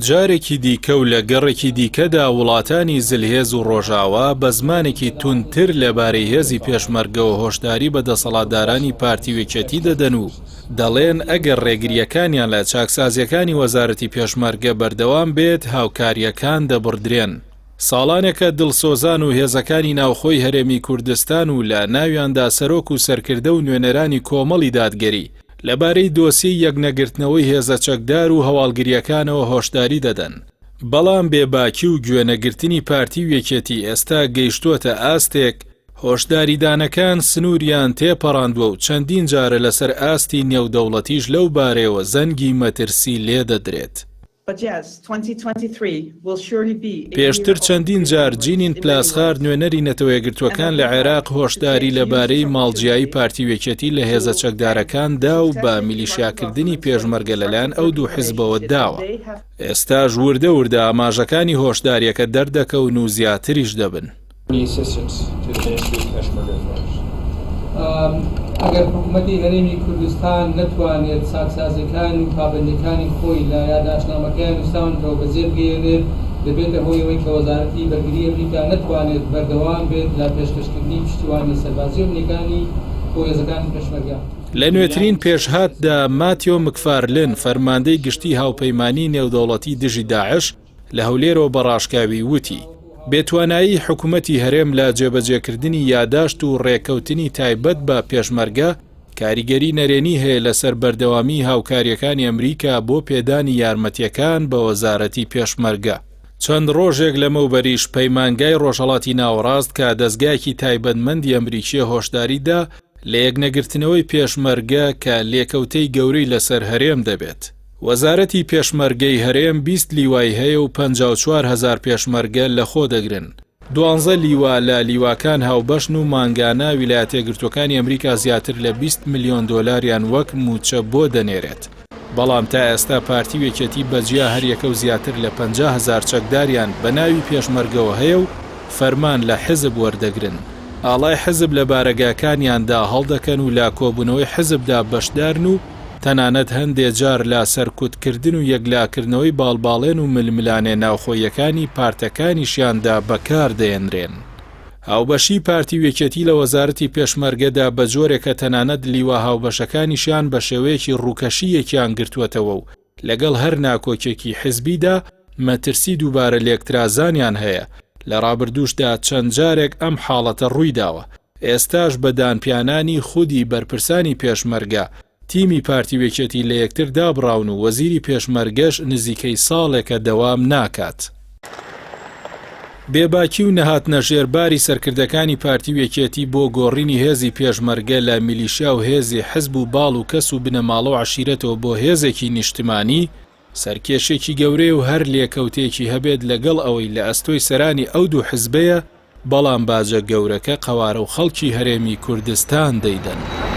جارێکی دیکە و لە گەڕێکی دیکەدا وڵاتانی زلهێز و ڕۆژاوا بە زمانێکی توندتر لەبارەی هێزی پێشمەرگەوە هۆشداری بە دەسەڵاتدارانی پارتی و یەکێتی دەدەن و دەڵێن ئەگەر ڕێگرییەکانیان لە چاکسازییەکانی وەزارەتی پێشمەرگە بەردەوام بێت هاوکارییەکان دەبڕدرێن. ساڵانێکە دڵسۆزان و هێزەکانی ناوخۆی هەرێمی کوردستان و لە ناویاندا سەرۆک و سەرکردە و نوێنەرانی کۆمەڵی دادگەری لەبارەی دۆسیەی یەکنەگرتنەوەی هێزە چەکدار و هەواڵگرییەکانەوە هۆشداری دەدەن، بەڵام بێباکی و گوێنەگرتنی پارتی و یەکێتی ئێستا گەیشتووەتە ئاستێک هۆشداریدانەکان سنووریان تێپەڕاندووە و چەندین جارە لەسەر ئاستی نێودەوڵەتیش لەو بارەیەوە زەنگی مەترسی لێدەدرێت. پێشتر چەندین جار جینین پلاسخارت نوێنەری نەتەوەیەکگرتووەکان لە عێراق هۆشداری لەبارەی ماڵجیایی پارتی و یەکێتی لە هێزە چەکدارەکان دا و بە میلیشیاکردنی پێشمەرگە لەلایەن ئەو دوو حزبەوە داوە. ئێستاش وردە وردە ئاماژەکانی هۆشدارییەکە دەردەکەون و زیاتریش دەبن. ئەگەر حکوومەتی هەرێمی کوردستان نەتوانێت چاکسازییەکان و پابەندییەکانی خۆی لە یاداشتنامەکەیان نووسراونەتەوە بەجێ بگەیەنێت، دەبێتە هۆی ئەوەی کە وەزارەتی بەرگری ئەمریکا نەتوانێت بەردەوام بێت لە پێشکەشکردنی پشتیوانییە سەربازی و ئەمنییەکانی بۆ هێزەکانی پێشمەرگە. لە نوێترین پێشهاتدا، ماتیۆ مکفارلن، فەرماندەی گشتیی هاوپەیمانیی نێودەوڵەتی دژی داعش، لە هەولێرەوە بە ڕاشکاوی وتی، بێتوانایی حکومەتی هەرێم لە جێبەجێکردنی یاداشت و ڕێککەوتنی تایبەت بە پێشمەرگە، کاریگەری نەرێنی هەیە لەسەر بەردەوامیی هاوکارییەکانی ئەمریکا بۆ پێدانی یارمەتییەکان بە وەزارەتی پێشمەرگە. چەند ڕۆژێک لەمەوبەریش پەیمانگای ڕۆژهەڵاتی ناوەڕاست کە دەزگایەکی تایبەتمەندی ئەمریکییە هۆشداری دا لە یەکنەگرتنەوەی پێشمەرگە کە لێکەوتەی گەورەی لەسەر هەرێم دەبێت. وەزارەتی پێشمەرگەی هەرێم 20 لیوای هەیە و 54 هەزار پێشمەرگە لەخۆ دەگرن. دوانزە لیوا لە لیواکان هاوبەشن و مانگانە ویلایەتەیەکگرتووەکانی ئەمریکا زیاتر لە 20 ملیۆن دۆلاریان وەک مووچە بۆ دەنێرێت. بەڵام تا ئێستا پارتی و یەکێتی بە جیا هەریەکە و زیاتر لە 50 هەزار چەکداریان بە ناوی پێشمەرگەوە هەیە و فەرمان لە حزب وەردەگرن. ئاڵای حزب لە بارەگاکانیاندا هەڵدەکەن و لە کۆبوونەوەی حزبدا بەشدارن و تەنانەت هەندێ جار لە سەرکوتکردن و یەکلاکردنەوەی باڵباڵێن و ململانێ ناوخۆییەکانی پارتەکانیشیاندا بەکار دەێنرێن. هاوبەشیی پارتی و یەکێتی لە وەزارەتی پێشمەرگەدا بە جۆرێکە تەنانەت لیوا هاوبەشەکانیشیان بە شێوەیەکی ڕووکەشی یەکیان گرتووەتەوە و لەگەڵ هەر ناکۆکیەکی حزبیدا مەترسی دووبارە لێکترازانیان هەیە، لە ڕابردووشدا چەند جارێک ئەم حاڵەتە ڕوویداوە، ئێستاش بە دانپیانانی خودی بەرپرسانی پێشمەرگە، تیمی پارتی و یەکێتی لە یەکتر دابڕاون و وەزیری پێشمەرگەش نزیکەی ساڵێکە دەوام ناکات. بێباکی و نەهاتنە ژێر باری سەرکردەکانی پارتی و یەکێتی بۆ گۆڕینی هێزی پێشمەرگە لە میلیشیا و هێزی حزب و باڵ و کەس و بنەماڵە و عەشیرەتەوە بۆ هێزێکی نیشتمانی، سەرکێشێکی گەورەیە و هەر لێکەوتەیەکی هەبێت لەگەڵ ئەوەی لە ئەستۆی سەرانی ئەو دوو حزبەیە، بەڵام باجە گەورەکە قەوارە و خەڵکی هەرێمی کوردستان دەیدەن.